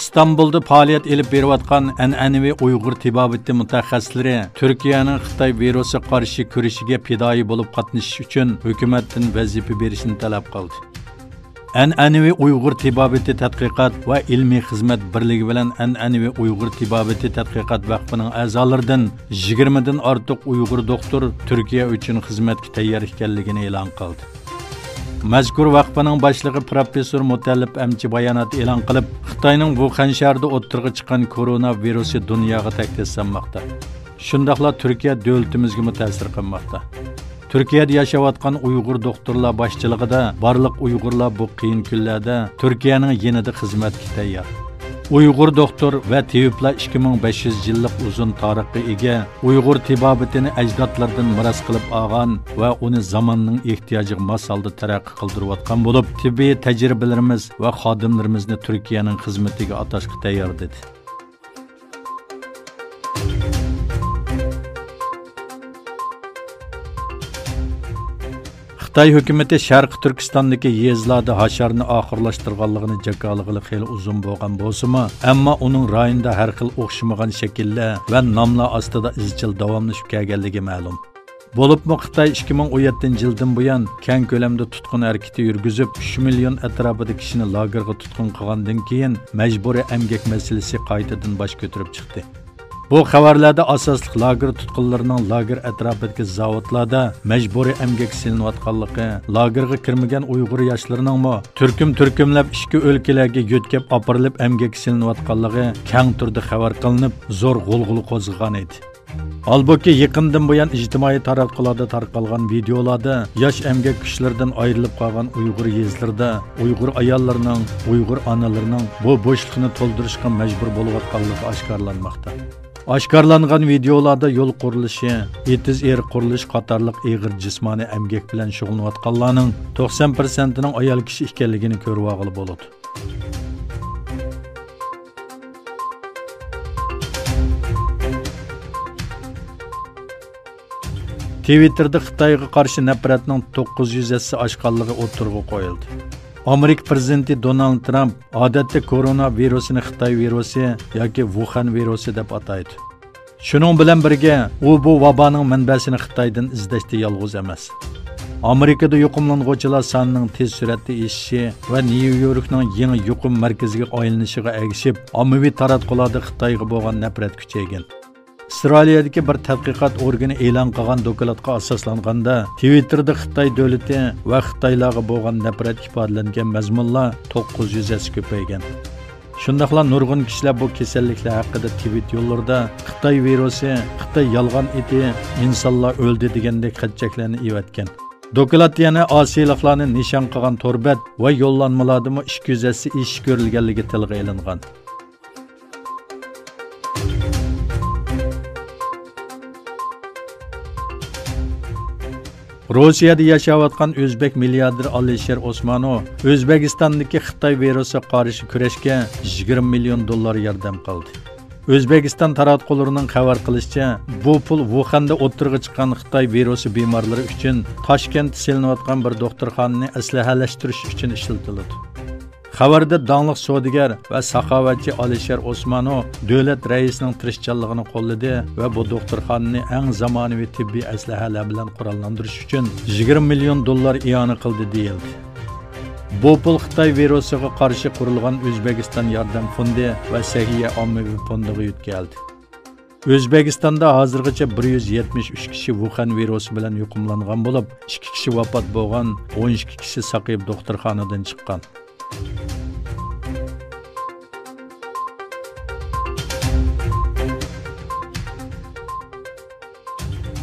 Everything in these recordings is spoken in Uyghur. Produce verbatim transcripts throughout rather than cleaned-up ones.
ئىستانبۇلدا پائالىيەت ئېلىپ بېرىۋاتقان ئەنئەنىۋى ئۇيغۇر تېبابىتى مۇتەخەسسىسلىرى تۈركىيەنىڭ خىتاي ۋىرۇسىغا قارشى كۈرىشىگە پىدائىي بولۇپ قاتنىشىش ئۈچۈن ھۆكۈمەتتىن ۋەزىپە بېرىشنى تەلەپ قىلدى. ئەنئەنىۋى ئۇيغۇر تېبابىتى تەتقىقات ۋە ئىلمىي خىزمەت بىرلىكى بىلەن ئەنئەنىۋى ئۇيغۇر تېبابىتى تەتقىقات ۋەقپىنىڭ ئەزالىرىدىن يىگىرمىدىن ئارتۇق ئۇيغۇر دوختۇر تۈركىيە ئۈچۈن خىزمەتكە تەييار ئىكەنلىكىنى ئېلان قىلدى. مەزكۇر ۋەقپىنىڭ باشلىقى پروفېسسور مۇتەللىپ ئەمچى بايانات ئېلان قىلىپ، خىتاينىڭ ۋۇخەن شەھىرىدە ئوتتۇرىغا چىققان كورونا ۋىرۇسى دۇنياغا تەھدىت سالماقتا. شۇنداقلا تۈركىيە دۆلىتىمىزگىمۇ تەسىر قىلماقتا. تۈركىيەدە ياشاۋاتقان ئۇيغۇر دوختۇرلار باشچىلىقىدا بارلىق ئۇيغۇرلار بۇ قىيىن كۈنلەردە تۈركىيەنىڭ يېنىدا خىزمەتكە تەييار. ئۇيغۇر دوختۇر ۋە تېۋىپلار ئىككى مىڭ بەش يۈز يىللىق ئۇزۇن تارىخقا ئىگە ئۇيغۇر تېبابىتىنى ئەجدادلاردىن مىراس قىلىپ ئالغان ۋە ئۇنى زاماننىڭ ئېھتىياجىغا ماس ھالدا تەرەققىي قىلدۇرۇۋاتقان بولۇپ، تېببىي تەجرىبىلىرىمىز ۋە خادىملىرىمىزنى تۈركىيەنىڭ خىزمىتىگە ئاتاشقا تەييار، دېدى. خىتاي ھۆكۈمىتى شەرقىي تۈركىستاندىكى يېزىلاردا ھاشارنى ئاخىرلاشتۇرغانلىقىنى جاكارلىغىلى خېلى ئۇزۇن بولغان بولسىمۇ، ئەمما ئۇنىڭ رايوندا ھەر خىل ئوخشىمىغان شەكىللەر ۋە ناملار ئاستىدا ئىزچىل داۋاملىشىپ كەلگەنلىكى مەلۇم. بولۇپمۇ خىتاي ئىككى مىڭ ئون يەتتىنچى يىلدىن بۇيان كەڭ كۆلەمدە تۇتقۇن ھەرىكىتى يۈرگۈزۈپ، ئۈچ مىليون ئەتراپىدا كىشىنى لاگېرغا تۇتقۇن قىلغاندىن كېيىن، مەجبۇرىي ئەمگەك مەسىلىسى قايتىدىن باش كۆتۈرۈپ چىقتى. بۇ خەۋەرلەردە ئاساسلىق لاگېر تۇتقۇنلىرىنىڭ لاگېر ئەتراپىدىكى زاۋۇتلاردا مەجبۇرىي ئەمگەككە سېلىنىۋاتقانلىقى، لاگېرغا كىرمىگەن ئۇيغۇر ياشلىرىنىڭمۇ تۈركۈم-تۈركۈملەپ ئىچكى ئۆلكىلەرگە يۆتكەپ ئاپىرىلىپ ئەمگەككە سېلىنىۋاتقانلىقى كەڭ تۈردە خەۋەر قىلىنىپ، زور غۇلغۇلا قوزغىغان ئىدى. ھالبۇكى، يېقىندىن بۇيان ئىجتىمائىي تاراتقۇلاردا تارقالغان ۋىدېئولاردا ياش ئەمگەك كۈچلىرىدىن ئايرىلىپ قالغان ئۇيغۇر يېزىلىرىدا ئۇيغۇر ئاياللىرىنىڭ، ئۇيغۇر ئانىلىرىنىڭ بۇ بوشلۇقنى تولدۇرۇشقا مەجبۇر بولۇۋاتقانلىقى ئاشكارىلانماقتا. ئاشكارىلانغان ۋىدېئولاردا يول قۇرۇلۇشى، ئېتىز ئېرى قۇرۇلۇشى قاتارلىق ئېغىر جىسمانىي ئەمگەك بىلەن شۇغۇللىنىۋاتقانلارنىڭ توقسان پىرسەنتىنىڭ ئايال كىشى ئىكەنلىكىنى كۆرۈۋالغىلى بولىدۇ. تىۋىتتېردا خىتايغا قارشى نەپرەتنىڭ توققۇز يۈز ھەسسە ئاشقانلىقى ئوتتۇرىغا قويۇلدى. ئامېرىكا پىرېزىدېنتى دونالد ترامپ ئادەتتە كورونا ۋىرۇسىنى خىتاي ۋىرۇسى ياكى ۋۇخەن ۋىرۇسى دەپ ئاتايدۇ. شۇنىڭ بىلەن بىرگە، ئۇ بۇ ۋابانىڭ مەنبەسىنى خىتايدىن ئىزدەشتە يالغۇز ئەمەس. ئامېرىكىدا يۇقۇملانغۇچىلار سانىنىڭ تېز سۈرئەتتە ئېشىشى ۋە نيۇ يوركنىڭ يېڭى يۇقۇم مەركىزىگە ئايلىنىشىغا ئەگىشىپ، ئاممىۋى تاراتقۇلاردا خىتايغا بولغان نەپرەت كۈچەيگەن. ئىسرائىلىيەدىكى بىر تەتقىقات ئورگىنى ئېلان قىلغان دوكلاتقا ئاساسلانغاندا، تىۋىتتېردا خىتاي دۆلىتى ۋە خىتايلارغا بولغان نەپرەت ئىپادىلەنگەن مەزمۇنلار توققۇز يۈز ھەسسە كۆپەيگەن. شۇنداقلا نۇرغۇن كىشىلەر بۇ كېسەللىكلەر ھەققىدە تىۋىت يوللىرىدا «خىتاي ۋىرۇسى، خىتاي يالغان ئېتى، ئىنسانلار ئۆلدى» دېگەندەك خەت چەكلەرنى ئېۋەتكەن. دوكلات يەنە ئاسىيلىقلارنى نىشان قىلغان تور بەت ۋە يوللانمىلاردىمۇ ئىككى يۈز ھەسسە ئېشىش كۆرۈلگەنلىكى تىلغا ئېلىنغان. روسىيەدە ياشاۋاتقان ئۆزبەك مىلياردېر ئالىشېر ئوسمانوۋ ئۆزبېكىستاندىكى خىتاي ۋىرۇسىغا قارشى كۈرەشكە يىگىرمە مىليون دوللار ياردەم قىلدى. ئۆزبېكىستان تاراتقۇلىرىنىڭ خەۋەر قىلىشىچە، بۇ پۇل ۋۇخەندە ئوتتۇرىغا چىققان خىتاي ۋىرۇسى بىمارلىرى ئۈچۈن تاشكەنتتە سېلىنىۋاتقان بىر دوختۇرخانىنى ئەسلىھەلەشتۈرۈش ئۈچۈن ئىشلىتىلىدۇ. خەۋەردە داڭلىق سودىگەر ۋە ساخاۋەتچى ئالىشېر ئوسمانوۋ دۆلەت رەئىسىنىڭ تىرىشچانلىقىنى قوللىدى ۋە بۇ دوختۇرخانىنى ئەڭ زامانىۋى تېببىي ئەسلىھەلەر بىلەن قوراللاندۇرۇش ئۈچۈن يىگىرمە مىليون دوللار ئىئانە قىلدى، دېيىلدى. بۇ پۇل خىتاي ۋىرۇسىغا قارشى قۇرۇلغان ئۆزبېكىستان ياردەم فوندى ۋە سەھىيە ئاممىۋى فوندىغا يۆتكەلدى. ئۆزبېكىستاندا ھازىرغىچە بىر يۈز يەتمىش ئۈچ كىشى ۋۇخەن ۋىرۇسى بىلەن يۇقۇملانغان بولۇپ، ئىككى كىشى ۋاپات بولغان، ئون ئىككى كىشى ساقىيىپ دوختۇرخانىدىن چىققان.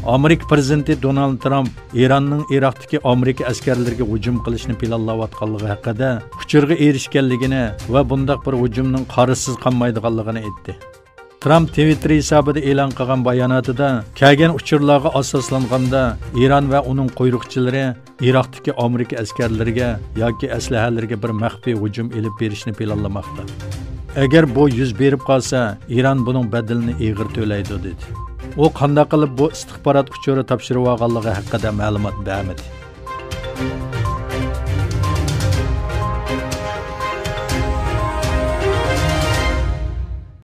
ئامېرىكا پىرېزىدېنتى دونالد ترامپ ئىراننىڭ ئىراقتىكى ئامېرىكا ئەسكەرلىرىگە ھۇجۇم قىلىشنى پىلانلاۋاتقانلىقى ھەققىدە ئۇچۇرغا ئېرىشكەنلىكىنى ۋە بۇنداق بىر ھۇجۇمنىڭ قارىسىز قالمايدىغانلىقىنى ئېيتتى. ترامپ تىۋىتتېر ھېسابىدا ئېلان قىلغان باياناتىدا، كەلگەن ئۇچۇرلارغا ئاساسلانغاندا، ئىران ۋە ئۇنىڭ قۇيرۇقچىلىرى ئىراقتىكى ئامېرىكا ئەسكەرلىرىگە ياكى ئەسلىھەلىرىگە بىر مەخپىي ھۇجۇم ئېلىپ بېرىشنى پىلانلىماقتا. ئەگەر بۇ يۈز بېرىپ قالسا، ئىران بۇنىڭ بەدىلىنى ئېغىر تۆلەيدۇ، دېدى. ئۇ قانداق قىلىپ بۇ ئىستىخبارات ئۇچۇرى تاپشۇرۇۋالغانلىقى ھەققىدە مەلۇمات بەرمىدى.